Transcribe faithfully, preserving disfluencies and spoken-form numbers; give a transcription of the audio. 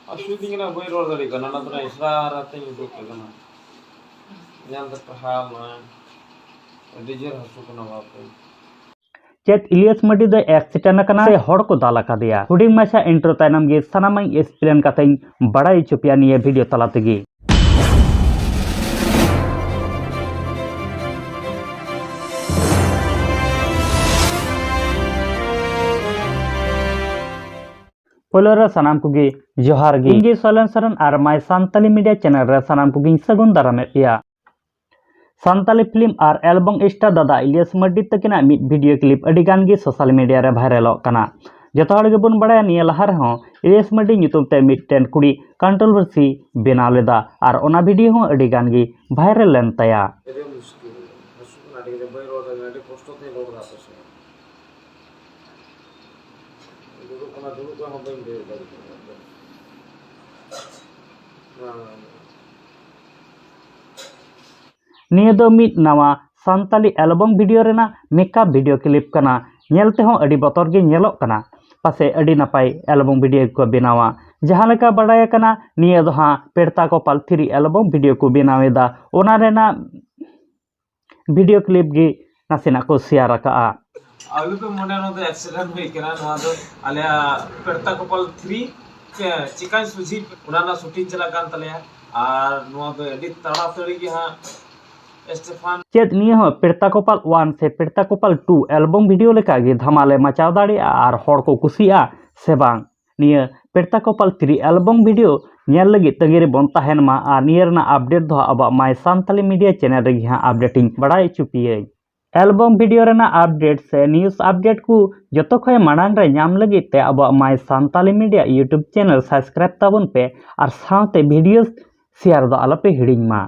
ᱦᱟᱹᱥᱩᱭᱤᱫᱤᱧ ᱠᱟᱱᱟ, ᱵᱟᱹᱧ ᱨᱚᱲ ᱫᱟᱲᱮᱭᱟᱜ ᱠᱟᱱᱟ᱾ ᱚᱱᱟ ᱫᱚ ᱤᱥᱨᱟ ᱟᱛᱮᱧ ᱩᱫᱩᱜ ᱟᱯᱮ ᱠᱟᱱᱟ᱾ ᱧᱮᱞ ᱛᱮ ᱯᱟᱲᱦᱟᱣ ᱢᱮ, ᱟᱹᱰᱤ ᱡᱳᱨ ᱦᱟᱹᱥᱩ ᱠᱟᱱᱟ ᱵᱟᱯᱮ᱾ ᱪᱮᱫ ᱤᱞᱤᱭᱟᱥ ᱢᱟᱨᱰᱤ ᱫᱚᱭ ᱮᱠᱥᱤᱰᱮᱱᱴ ᱟᱠᱟᱱᱟ ᱥᱮ ᱦᱚᱲ ᱠᱚ ᱫᱟᱞ ᱟᱠᱟᱫᱮᱭᱟ? ᱦᱩᱰᱤᱧ ᱢᱟᱪᱷᱟ ᱤᱱᱴᱨᱳ ᱛᱟᱭᱱᱚᱢ ᱜᱮ ᱥᱟᱱᱟᱢᱟᱜ ᱤᱧ ᱮᱠᱥᱯᱞᱮᱱ ᱠᱟᱛᱮᱧ ᱵᱟᱲᱟᱭ ᱦᱚᱪᱚ ᱯᱮᱭᱟ ᱱᱤᱭᱟᱹ ᱵᱷᱤᱰᱤᱭᱳ ᱛᱟᱞᱟ ᱛᱮᱜᱮ᱾ ᱯᱳᱭᱞᱳ ᱨᱮ ᱥᱟᱱᱟᱢ ᱠᱚᱜᱮ ᱡᱚᱦᱟᱨ ᱜᱮ᱾ ᱤᱧ ᱜᱮ ᱥᱚᱭᱞᱮᱱ ᱥᱚᱨᱮᱱ ᱟᱨ ᱢᱟᱭ ᱥᱟᱱᱛᱟᱞᱤ ᱢᱤᱰᱤᱭᱟ ᱪᱮᱱᱮᱞ ᱨᱮ ᱥᱟᱱᱟᱢ ᱠᱚᱜᱮᱧ ᱥᱟᱹᱜᱩᱱ ᱫᱟᱨᱟᱢᱮᱫ ᱯᱮᱭᱟ᱾ ᱥᱟᱱᱛᱟᱞᱤ ᱯᱷᱤᱞᱢ ᱟᱨ ᱮᱞᱵᱚᱢ ᱥᱴᱟᱨ ᱫᱟᱫᱟ ᱤᱞᱤᱭᱟᱥ ᱢᱟᱨᱰᱤ ᱛᱟᱹᱠᱤᱱᱟᱜ ᱢᱤᱫ ᱵᱷᱤᱰᱤᱭᱳ ᱠᱞᱤᱯ ᱟᱹᱰᱤ ᱜᱟᱱ ᱜᱮ ᱥᱳᱥᱟᱞ ᱢᱤᱰᱤᱭᱟ ᱨᱮ ᱵᱷᱟᱭᱨᱟᱞᱚᱜ ᱠᱟᱱᱟ᱾ ᱡᱚᱛᱚ ᱦᱚᱲ ᱜᱮᱵᱚᱱ ᱵᱟᱲᱟᱭᱟ, ᱱᱤᱭᱟᱹ ᱞᱟᱦᱟ ᱨᱮᱦᱚᱸ ᱤᱞᱤᱭᱟᱥ ᱢᱟᱨᱰᱤ ᱧᱩᱛᱩᱢ ᱛᱮ ᱢᱤᱫᱴᱮᱱ ᱠᱩᱲᱤ ᱠᱚᱱᱴᱨᱳᱵᱷᱟᱨᱥᱤ ᱵᱮᱱᱟᱣ ᱞᱮᱫᱟ ᱟᱨ ᱚᱱᱟ ᱵᱷᱤᱰᱤᱭᱳ ᱦᱚᱸ ᱟᱹᱰᱤ ᱜᱟᱱ ᱜᱮ ᱵᱷᱟᱭᱨᱟᱞ ᱞᱮᱱ ᱛᱟᱭᱟ᱾ ᱟᱹᱰᱤ ᱢᱩᱥᱠᱤᱞ, ᱦᱟᱹᱥᱩ ᱠᱟᱱᱟ, ᱟᱹᱰᱤ ᱠᱟᱡᱟᱠ ᱵᱟᱹᱧ ᱨᱚᱲ ᱫᱟᱲᱮᱭᱟᱜ ᱠᱟᱱᱟ, ᱟᱹᱰᱤ ᱠᱚᱥᱴᱚ ᱛᱮᱧ ᱨᱚᱲ ᱮᱫᱟ ᱟᱯᱮ ᱥᱟᱶ᱾ ᱫᱩᱲᱩᱵ ᱠᱟᱱᱟ, ᱫᱩᱲᱩᱵ ᱠᱟᱱᱟ ᱦᱚᱸ ᱵᱟᱹᱧ ᱵᱮᱨᱮᱫ ᱫᱟᱲᱮᱭᱟᱜ ᱠᱟᱱᱟ᱾ ᱱᱤᱭᱟᱹ ᱫᱚ ᱢᱤᱫ ᱱᱟᱣᱟ ᱥᱟᱱᱛᱟᱞᱤ ᱮᱞᱵᱚᱢ ᱵᱷᱤᱰᱤᱭᱳ ᱨᱮᱱᱟᱜ ᱢᱮᱠᱟᱯ ᱵᱷᱤᱰᱤᱭᱳ ᱠᱞᱤᱯ ᱠᱟᱱᱟ᱾ ᱧᱮᱞ ᱛᱮᱦᱚᱸ ᱟᱹᱰᱤ ᱵᱚᱛᱚᱨ ᱜᱮ ᱧᱮᱞᱚᱜ ᱠᱟᱱᱟ᱾ ᱯᱟᱥᱮᱡ ᱟᱹᱰᱤ ᱱᱟᱯᱟᱭ ᱮᱞᱵᱚᱢ ᱵᱷᱤᱰᱤᱭᱳ ᱠᱚ ᱵᱮᱱᱟᱣᱟ᱾ ᱡᱟᱦᱟᱸ ᱞᱮᱠᱟ ᱵᱟᱰᱟᱭ ᱟᱠᱟᱱᱟ, ᱱᱤᱭᱟᱹ ᱫᱚ ᱦᱟᱸᱜ ᱯᱮᱲᱛᱟ ᱠᱚᱯᱟᱞ ᱛᱷᱨᱤ ᱮᱞᱵᱚᱢ ᱵᱷᱤᱰᱤᱭᱳ ᱠᱚ ᱵᱮᱱᱟᱣ ᱮᱫᱟ᱾ ᱚᱱᱟ ᱨᱮᱱᱟᱜ ᱵᱷᱤᱰᱤᱭᱳ ᱠᱞᱤᱯ ᱜᱮ ᱱᱟᱥᱮᱱᱟᱜ ᱠᱚ ᱥᱮᱭᱟᱨ ᱟᱠᱟᱜᱼᱟ᱾ ᱟᱞᱚᱯᱮ ᱢᱚᱱᱮᱭᱟ ᱱᱚᱣᱟ ᱫᱚ ᱮᱠᱥᱤᱰᱮᱱᱴ ᱦᱩᱭ ᱠᱟᱱᱟ, ᱱᱚᱣᱟ ᱫᱚ ᱟᱞᱮᱭᱟᱜ ᱯᱮᱲᱛᱟ ᱠᱚᱯᱟᱞ ᱛᱷᱨᱤ ᱪᱮᱠᱟᱧ ᱥᱚᱡᱷᱮ, ᱚᱱᱟ ᱨᱮᱱᱟᱜ ᱥᱩᱴᱤᱝ ᱪᱟᱞᱟᱜ ᱠᱟᱱ ᱛᱟᱞᱮᱭᱟ᱾ ᱟᱨ ᱱᱚᱣᱟ ᱫᱚ ᱟᱹᱰᱤ ᱛᱟᱲᱟᱛᱟᱲᱤ ᱜᱮ ᱦᱟᱸᱜ ᱥᱴᱮᱯᱷᱟᱱ᱾ ᱪᱮᱫ ᱱᱤᱭᱟᱹ ᱦᱚᱸ ᱯᱮᱲᱛᱟ ᱠᱚᱯᱟᱞ ᱚᱣᱟᱱ ᱥᱮ ᱯᱮᱲᱛᱟ ᱠᱚᱯᱟᱞ ᱴᱩ ᱮᱞᱵᱚᱢ ᱵᱷᱤᱰᱤᱭᱳ ᱞᱮᱠᱟ ᱜᱮ ᱫᱷᱟᱢᱟᱞᱮ ᱢᱟᱪᱟᱣ ᱫᱟᱲᱮᱭᱟᱜᱼᱟ ᱟᱨ ᱦᱚᱲ ᱠᱚ ᱠᱩᱥᱤᱭᱟᱜᱼᱟ ᱥᱮ ᱵᱟᱝ? ᱱᱤᱭᱟᱹ ᱯᱮᱲᱛᱟ ᱠᱚᱯᱟᱞ ᱛᱷᱨᱤ ᱮᱞᱵᱚᱢ ᱵᱷᱤᱰᱤᱭᱳ ᱧᱮᱞ ᱞᱟᱹᱜᱤᱫ ᱛᱟᱺᱜᱤ ᱨᱮᱵᱚᱱ ᱛᱟᱦᱮᱱ ᱢᱟ᱾ ᱟᱨ ᱱᱤᱭᱟᱹ ᱨᱮᱱᱟᱜ ᱟᱯᱰᱮᱴ ᱫᱚ ᱦᱟᱸᱜ ᱟᱵᱚᱣᱟᱜ ᱢᱟᱭ ᱥᱟᱱᱛᱟᱞᱤ ᱢᱤᱰᱤᱭᱟ ᱪᱮᱱᱮᱞ ᱨᱮᱜᱮ ᱦᱟᱸᱜ ᱟᱯᱰᱮᱴ ᱤᱧ ᱵᱟᱲᱟᱭ ᱦᱚᱪᱚ ᱯᱮᱭᱟᱹᱧ᱾ ᱮᱞᱵᱚᱢ ᱵᱷᱤᱰᱤᱭᱳ ᱨᱮᱱᱟᱜ ᱟᱯᱰᱮᱴ ᱥᱮ ᱱᱤᱭᱩᱡᱽ ᱟᱯᱰᱮᱴ ᱠᱚ ᱡᱚᱛᱚ ᱠᱷᱚᱱ ᱢᱟᱲᱟᱝ ᱨᱮ ᱧᱟᱢ ᱞᱟᱹᱜᱤᱫ ᱛᱮ ᱟᱵᱚᱣᱟᱜ ᱢᱟᱭ Santali media YouTube channel subscribe ᱛᱟᱵᱚᱱ ᱯᱮ ᱟᱨ ᱥᱟᱶᱛᱮ ᱵᱷᱤᱰᱤᱭᱳ ᱥᱮᱭᱟᱨ ᱫᱚ ᱟᱞᱚᱯᱮ ᱦᱤᱲᱤᱧ ᱢᱟ᱾